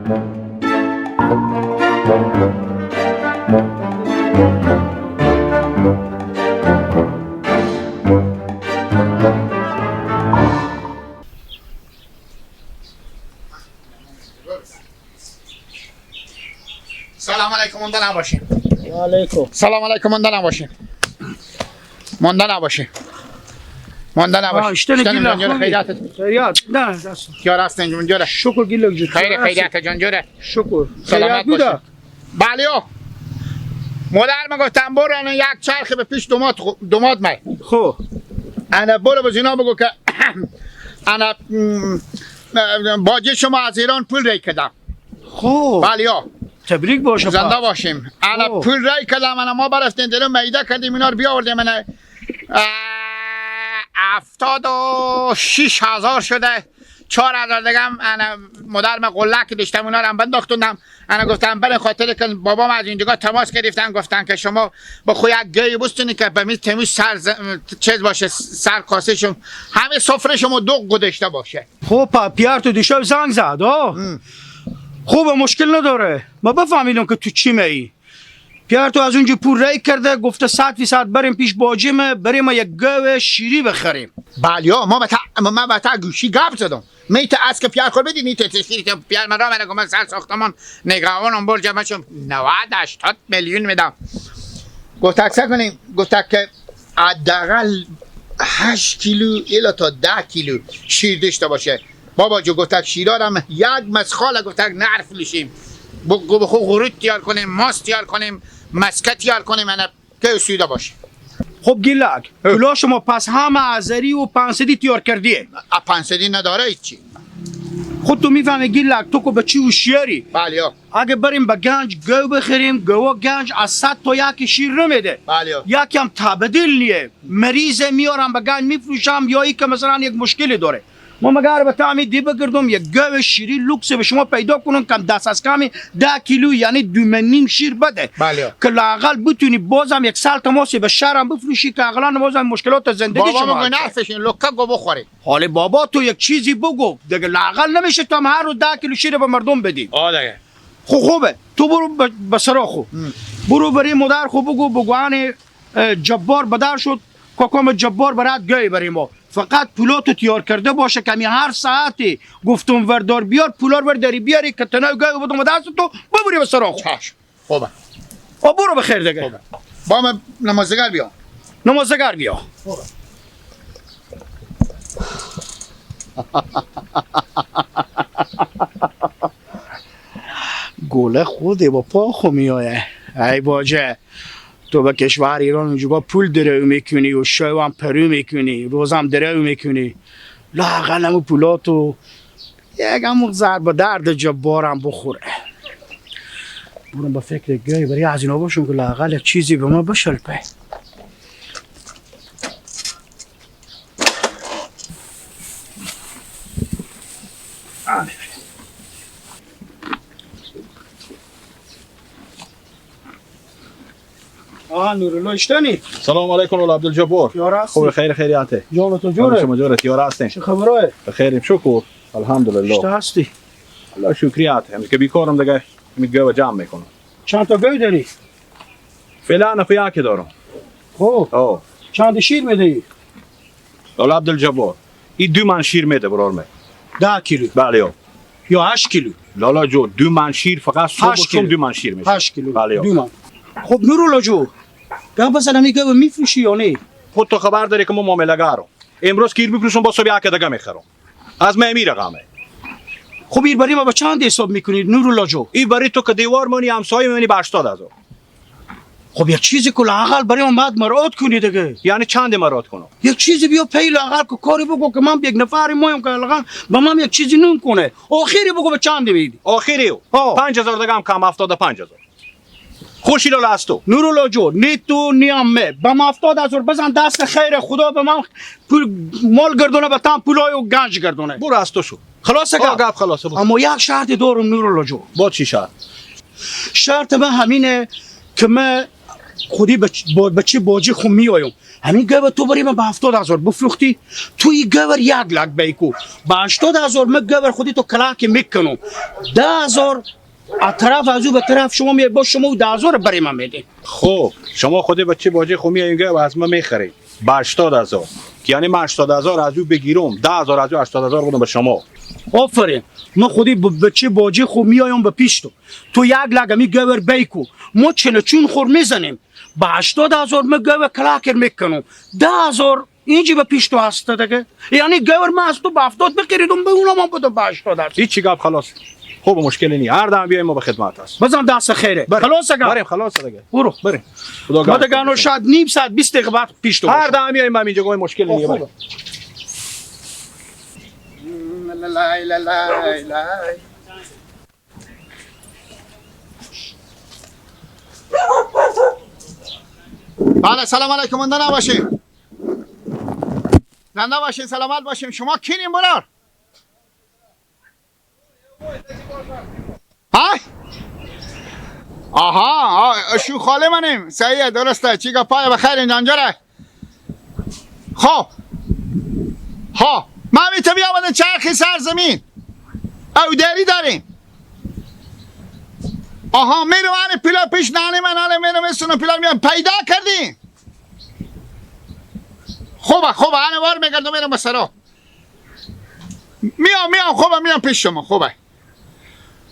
سلام علیکم، مونده نباشیم. علیکم. سلام علیکم، مونده نباشیم. مونده نباشیم. مونده نباشیم. خیریت. خیریت. نه دست. یار هستن جون. شکر گیلک جون. خیر خیریت جان جوره. شکر. سلامت باشی. بله. مادر من گفتم برو انا یک چرخ به پیش دوماد می. خب. انا برو به اینا بگو که انا باجه شما از ایران پول ری کردم. خب. بله. تبریک باشه. زنده باشیم. انا پول رای کردم، انا ما برفتیم درو میده کردیم، اینا رو بیاوردیم. انا 76,000 شده، 4,000 دیگه هم انا مادر من قلک داشتم اونا رو هم بنداختوندم. انا گفتم برای خاطر که بابام از اینجا تماس گرفتن، گفتن که شما با خو یک گی بستونی که به میز تمیز سر چیز باشه، سر کاسه شما همه سفره شما دوغ گذاشته باشه. خب پیار تو دیشب زنگ زد. خوبه، مشکل نداره. ما بفهمیدم که تو چی می. پیار تو از اونجا پول رای کرده، گفته 100% بریم پیش باجیمه، بریم یک گاو شیری بخریم. بله ما با تا گوشی گپ زدم. میت از که پیار خور بدی نیت تشکیل که پیار من را من گفتم سر ساختمان نگاهانم برج مشم 90 80 میلیون میدم. گفت اکثر کنیم، گفت که حداقل 8 کیلو الی تا 10 کیلو شیر داشته باشه. بابا جو گفت شیرارم یک مسخاله، گفت نرف لشیم بگو بخو غروت تیار کنیم، ماست تیار کنیم، مسکه تیار کنیم، انا که سویده باشه. خب گیلک پولا شما پس همه ازری و پانصدی تیار کردیه؟ پانصدی نداره هیچی. خود تو میفهمی گیلک تو که به چی هوشیاری؟ بله. اگه بریم به گنج گو بخریم، گو گنج از 100 تا یک شیر نمیده. بله. یکی هم تبدیل نیه، مریض میارم به گنج میفروشم یا ای که مثلا یک مشکلی داره. ما مگر به تعمی دی بگردم یک گاو شیری لوکس به شما پیدا کنم کم دست از کمی 10 کیلو یعنی 2.5 شیر بده. بله. که لااقل بتونی بازم یک سال تماسی به شهرم بفروشی که اقلا بازم مشکلات زندگی شما. بابا میگه نفشین لوکا گو بخوری. حالا بابا تو یک چیزی بگو دیگه، لااقل نمیشه تو هم هر روز 10 کیلو شیر به مردم بدی. آه دیگه. خب خوبه تو برو به سرا خو. برو بری مادر خو بگو بگوان جبار بدر شد، کاکام جبار برات گای بریم ما. فقط پولاتو تیار کرده باشه کمی هر ساعتی گفتم وردار بیار پولار ورداری بیاری که تنها گای بدم دست تو ببری به سراغ. چشم. خوبه. برو بخیر دیگه. خوبه. با من نمازگار بیا. نمازگار بیا. خوبه. گله خوده با پا خو میایه. ای باجه تو به کشور ایران اونجا پول درو میکنی و شو هم پرو میکنی، روزم درو میکنی، لااقل همون پولاتو یک همون ضرب درد جبارم بخوره. برم با فکر گای برای از اینا باشم که لااقل یک چیزی به ما بشلپه. نورالله اشتنی. سلام علیکم لالا عبدالجبار. خوب خیر خیریته. جان تو جوره. شما جوره یار هستین؟ چه خبره؟ بخیریم شکر الحمدلله. اشته هستی؟ الله شکریات. هم که بیکارم دیگه می گاو جمع میکنم. چند تا گاو داری؟ فعلا خو یکی دارم. خب. چند شیر میدهی؟ لالا عبدالجبار این 2 من شیر میده برار من. 10 کیلو. بله. یا 8 کیلو. لالا جو 2 من شیر فقط صبح و 2 من شیر میشه. 8 کیلو. بله. 2 من. خب نورالله جو گفت مثلا میگه میفروشی یا نه؟ خود تو خبر داری که ما معامله‌گرم. امروز کیر میفروشم با صبح یک دیگه میخرم. از من میره غمه. خب این برای ما با چند حساب میکنی نورالله جو؟ این برای تو که دیوار مانی همسایه مانی به 80,000. خب یک چیزی که لااقل برای ما بعد مراد کنی دیگه. یعنی چند مراد کنم؟ یک چیزی بیا پی لااقل که کاری بگو که من یک نفر مایم که لااقل به من یک چیزی نون کنه. آخری بگو به چند میدی؟ آخری 5,000 دیگه هم کم 75,000. خوشی لالا از تو نورالله جو نی تو نی امه به من 70,000 بزن دست خیر خدا به من پول مال گردونه به تام پولای و گنج گردونه. برو از تو شو خلاصه گپ خلاصه. اما یک شرط دارم نورالله جو. با چی شرط؟ شرط من همینه که من خودی بچه باجی خو میایم. همین گوه تو بریم به 70,000 بفروختی، تو این گوه 1 لک بیکو به 80,000 من گوه خودی تو کلاک میکنم 10,000 از طرف از او به طرف شما می با شما 10,000 برای من میده. خب شما خود بچه باجه خو میای اینگه و از من میخری به 80,000، یعنی من 80,000 از او بگیرم 10,000 از او 80,000 بدم به شما. آفرین، من خودی بچه باجه خو میایم به پیش تو، تو 1 لک می گور بیکو ما چنه چون خور میزنیم به 80,000 من گور کلاکر میکنم 10,000 اینجی به پیش تو هست دیگه، یعنی گور من از تو به 70 بخریدم به اونم هم بدم به 80,000. هیچ گپ خلاص، خوب مشکلی نی، هر دم بیایم ما به خدمت هست. بزن دست خیره خلاص دیگه، بریم خلاص دیگه، برو بریم. ما دیگه انو شاید نیم ساعت 20 دقیقه بعد پیش تو هر دم بیایم ما اینجا گوی مشکلی نی. بریم. لا لا لا لا. بله سلام علیکم، زنده نباشین، زنده باشین، سلامت باشیم. شما کینیم برار؟ ها؟ آها شو خاله منیم. صحیحه درسته. چی گپای بخیر اینجا جره. خب ها ما میتونیم بیامدن چرخی سرزمین او دری داریم. آها میرم آن پیلا پیش نانی من آن میرم اسونو پیلا میام پیدا کردیم. خوبه خوبه آن وار میگردم میرم بسرا میام میام. خوبه میام پیش شما. خوبه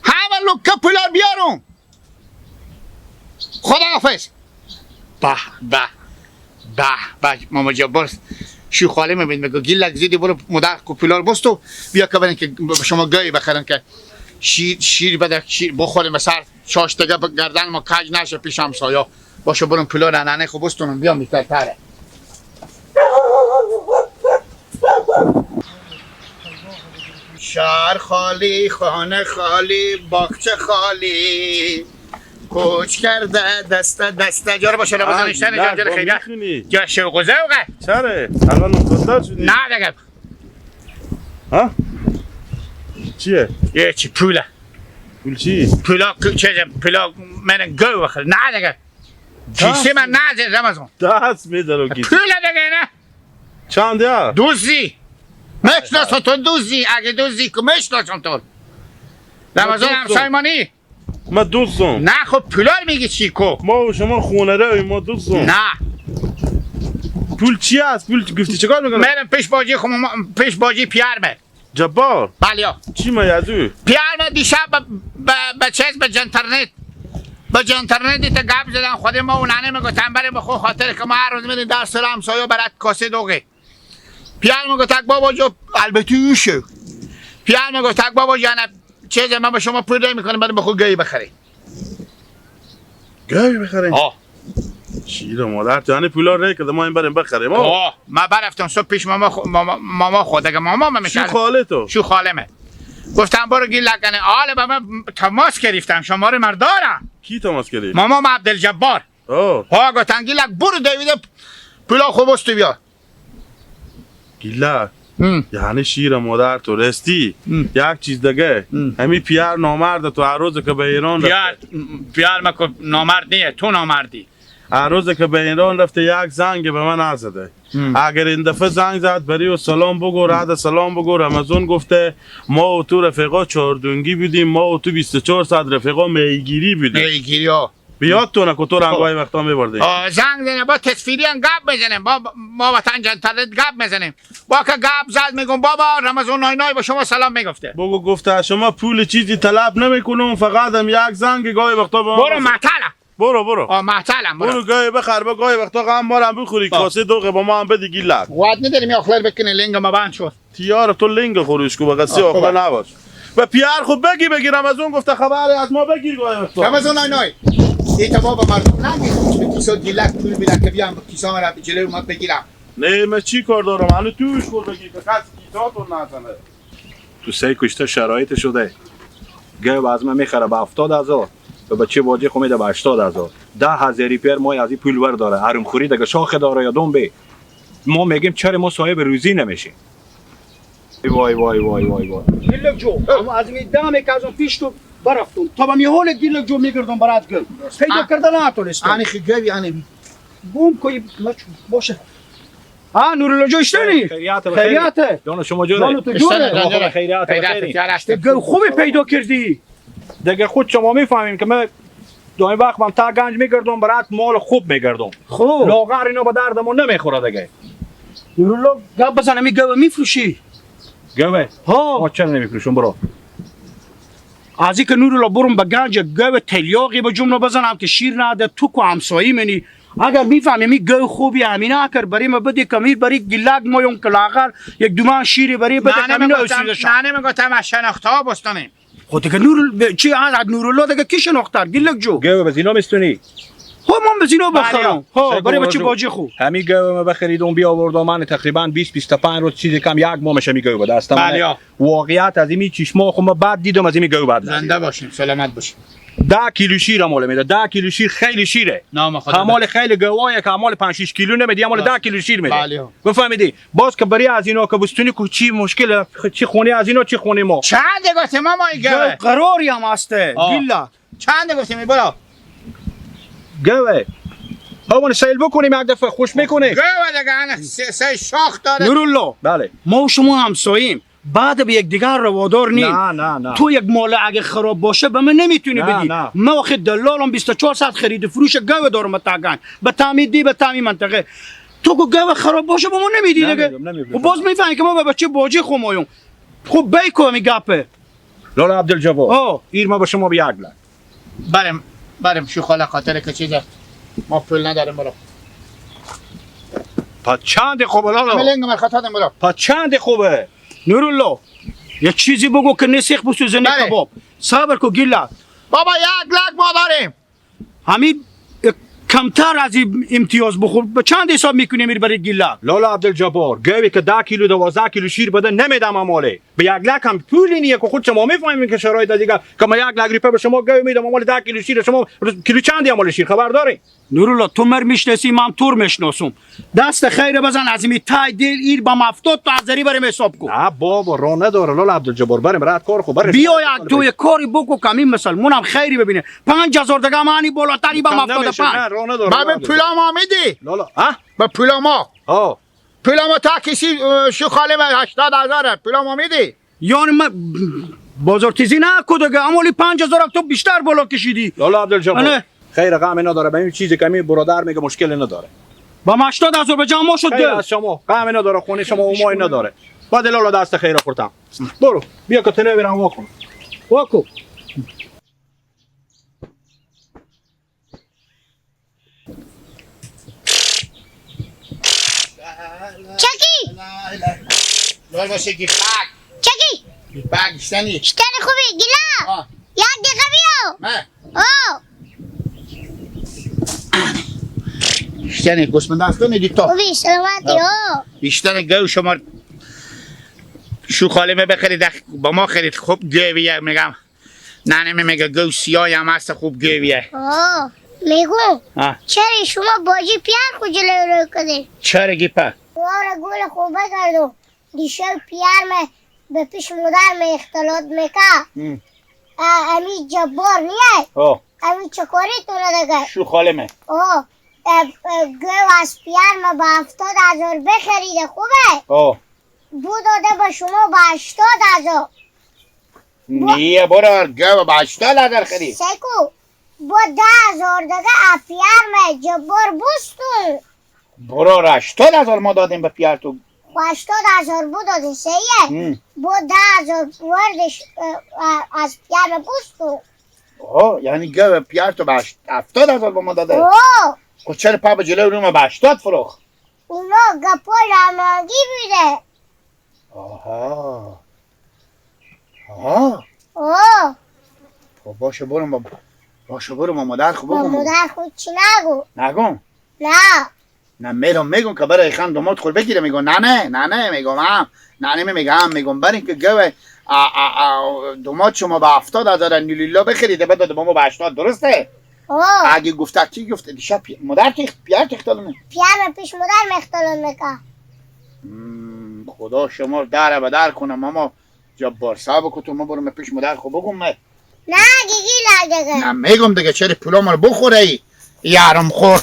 همه لکه پیلا بیارم. خدا حافظ. به به به به ماما جبار شو خاله میبین میگه گیلک زیدی برو مدر کو پیلار بستو بیا که برین که شما گای بخرن که شیر شیر بده شیر بخوریم سر چاش دیگه گردن ما کج نشه پیش همسایا باشه. برم پیلار ننه خو بستونم بیام بیشتر تره. شهر خالی، خانه خالی، باغچه خالی، کوچ کرده دست دست. جار باشه رمضان اشتن جان جار خیلی جا شوق و ذوقه. چره الان افتاده شدی؟ نه دیگه. ها چیه؟ یه چی پوله. پول چی؟ پولا چه پولا من گو بخر. نه دیگه کیسه من نه رمضان دست میذارم کیسه پوله دیگه. نه چند یا؟ دوزی میشناسم تو دوزی. اگه دوزی که میشناسم تو رمضان همسایمانی. ما دوستم. نه خب پولار میگی چی کو؟ ما و شما خونه رویم ما دوستم. نه پول چی است؟ پول گفتی چیکار میکنه؟ میرم پیش باجی خو پیش باجی پیارمه. جبار؟ بله. چی ما یادو؟ پیارمه دیشب به چیز به جنترنت به جنترنت تا گپ زدن خود ما و ننه میگفتن بریم به خود خاطر که ما هر روز میریم در سر همسایه برات کاسه دوغه. پیار میگفت بابا جو البته اوشو. پیار میگفت بابا جان چیز من به شما پول نمیکنم بریم به خود گئی بخری. گئی بخریم؟ آه شیر مادر جان پولا ری که ما این بریم بخریم. آه ما برفتم صبح پیش ماما ماما خود دیگه ماما من شو خاله تو شو خاله من گفتم برو گیل لکنه آله با من تماس گرفتم شماره مردارم. کی تماس گرفت؟ ماما عبدالجبار. آه ها گفتن گیلک برو دیوید پولا خوب است بیا. گیلک یعنی شیر مادر تو رستی. یک چیز دیگه همین پیار نامرد تو هر روز که به ایران رفته. پیار ما نامرد نیه تو نامردی. هر روز که به ایران رفته یک زنگ به من نزده. اگر این دفعه زنگ زد بری و سلام بگو رد سلام بگو. رمضان گفته ما و تو رفیقا چهاردونگی بودیم، ما و تو 24 ساعت رفیقا میگیری بودیم. میگیری ها بیاد تو نکو تو رنگای وقتا میبردی. زنگ زنه با تصویری هم گپ میزنیم با ما وطن جنترنت گپ میزنیم. با که گپ زد میگم بابا رمضان نای نای با شما سلام میگفته. بگو گفته شما پول چیزی طلب نمیکنم فقط هم یک زنگ گاهی وقتا با برو معطلم. برو برو. آه معطلم برو. برو گاهی بخر با گاهی وقتا غم مارم بخوری کاسه دوغ با ما هم بدی گیلک. وعد نداریم یا آخر بکنه لنگ ما بند شد. تیار تو لنگ خوریش کو بقیه آخر نباش. و پیار خب بگی بگی رمضان گفته خبری از ما بگیر گاهی وقتا. رمضان نای نای. ایتا بابا مردم نگید به کیسا گیلک پول بیدن که بیام کیسا مرا جلوی ما بگیرم. نه من چی کار دارم هنو توش خور بگیر که کسی کیساتون نزنه. تو سه کشته شرایط شده گه از من میخره به 70,000 به بچه باجی خو میده به 80,000 10,000 پیر ما از این پول ور داره حرم خوری دیگه شاخ داره یا دوم به ما میگیم چرا ما صاحب روزی نمیشیم. وای وای وای وای وای گیلک جو از این دم که از اون پیش تو برفتم تا به میهول گیلک جو میگردم برات گل پیدا کردن نتونستم. آنی خی گوی آنی بوم کوی مچو باشه ها نورالله جو اشتنی خیریت جان شما جوره جان خیریت خیریت خوبی پیدا کردی دیگه. خود شما میفهمیم که من دوی وقت من تا گنج میگردم برات مال خوب میگردم. خوب لاغر اینا به دردمون نمیخوره دیگه. نورالله گپ بزن می گوه میفروشی؟ گوه؟ ها ما چرا نمیفروشم برو. از اینکه نورالله برم به گنج گوه تلیاقی به جمله بزنم که شیر نده تو کو همسایه منی. اگر میفهمی می گوه خوبی همینه اگر برای ما بده کمیر برای گلگ مایون که لاغر یک دومان شیری برای بده کمینه اسیده شد. نه نمیگفتم از شناخته ها بستانیم. خب دیگه نور چی از نورالله دیگه کی شناختر گلگ جو گوه به زینا میستونی؟ خب من به زینا بخرم. ها برای بچه باجی خو همین گوه ما بخریدم بیاوردم من تقریبا 20 25 روز چیزی کم یک ماه میشه می گوه به دستم. بله واقعیت از این چشما خو ما بعد دیدم از این گوه بعد زنده باشیم سلامت باشیم. 10 کیلو شیر مال میده. 10 کیلو شیر خیلی شیره. نام خدا مال خیلی گوایه که مال 5 6 کیلو نمیده مال 10 کیلو شیر میده. بله بفهمیدی؟ باز که برای از اینا که بستونی که چی مشکل چی خونه از اینا چی خونه ما چند گفتیم ما این گوه قراری هم هسته گیلا چند گفتیم برو گوه همون سیل بکنیم یک دفعه خوش میکنه گوه دیگه سه شاخ داره. نورالله بله ما و شما همساییم بعد به یک دیگر روادار نی. نه نه نه تو یک مال اگه خراب باشه به من نمیتونی بدی. نه. من آخه دلالم 24 ساعت خرید فروش گوه دارم تا به تعمید دی به تعمید منطقه تو که گوه خراب باشه به ما نمیدی دیگه. و باز میفهمی که ما به بچه باجی خو مایون. خب بیکو می گپه لالا عبدالجبار ایر ما به شما به یک لک برم برم شو خاله خاطر که چیزه ما پول نداریم برو. پا چند خوبه لالا ملنگ من خطا برو. پا چند خوبه نورالله یک چیزی بگو که نسیخ بسوزنه کباب. صبر کو گیلا بابا یک لک ما داریم همین کمتر از امتیاز بخور. به چند حساب میکنی میری برای گیلا؟ لالا عبدالجبار گوی که 10 کیلو 12 کیلو شیر بده نمیدم اماله به یک لک هم پولی نیه که خود شما میفهمین که شرایط دیگه که ما یک لک روپیه به شما گوی میدم اماله 10 کیلو شیر شما کیلو چندی اماله شیر خبر داری؟ نورالله تو مر میشناسی من تور میشناسم. دست خیر بزن از این تای دل ایر با 70 تا هزاری بریم حساب کن. نه بابا راه نداره لالا عبدالجبار بریم رد کار خو بریم. بیا یک تو یک کاری بکو کمی مسلمونم خیری ببینه. 5000 دیگه معنی بالاتری با 75. نه راه نداره. با پولا ما میدی؟ لالا ها با پولا ما ها پولا ما تا کسی شو خاله 80000 پولا ما میدی؟ یعنی من بازار تیزی نه کو دیگه امالی 5000 تو بیشتر بالا کشیدی. لالا عبدالجبار خیر غم نداره به این چیزی که می برادر میگه مشکل نداره. با 80000 به جمع شد خیر از شما غم نداره خونه شما و ما نداره. بعد لالا دست خیر خوردم. برو بیا که تنه برم واکن. واکو. چکی لالا باشه گیفک چکی گیفک شتنی شتنی خوبی گیلا یک دقیقه بیا. آه اشتنی گوسمند دستونی دی تو خوبی سلامتی. ها اشتنی گو شما شو خاله بخرید با ما خرید خوب گویه میگم نه میگه گو سیاه هم هست خوب گویه. آه میگم چرا شما باجی پیار خو جلوی رو کردی؟ چرا گیپه؟ واره گل خوبه کردم دیشب پیار می به پیش مادر می اختلاط میکرد. امی جبار نیه امی چکاری تو ندگه شو خاله می آه گو از پیار ما با 70000 بخریده خوبه؟ بو داده به شما با 80000. نیه برو گو با 80000 خرید سیکو با 10000 دیگه پیار ما جبار بستون برو 80000 ما دادیم به پیار تو. 80000 بود دادیم سیه با 10000 وردش از پیار ما بستون. آه یعنی گو پیار تو به 70000 با ما داده. خب چرا پا به جلوی روم به 80 فروخت؟ اونا گپای رمانگی بوده. آها آها آه خب باشه برو باشه برو با مادر خب بگم. مادر خود چی نگو؟ نگم؟ نه نه میرم میگم که برای خان دومات خود بگیره. میگم نه نه نه نه میگم هم نه نه میگم میگم برای اینکه گوه دومات شما به 70000 نیلیلا بخریده بعد ما به 80 درسته؟ اگه گفته کی گفته دیشب مادر تخت پیار تختالونه پیار پیش مادر مختالون میکا. خدا شما در به در کنه ماما جبار صاحب کو تو ما برم پیش مادر خو بگم من. نه گیگی دیگه نه میگم دیگه چرا پولا ما رو بخوره ای یارم خور.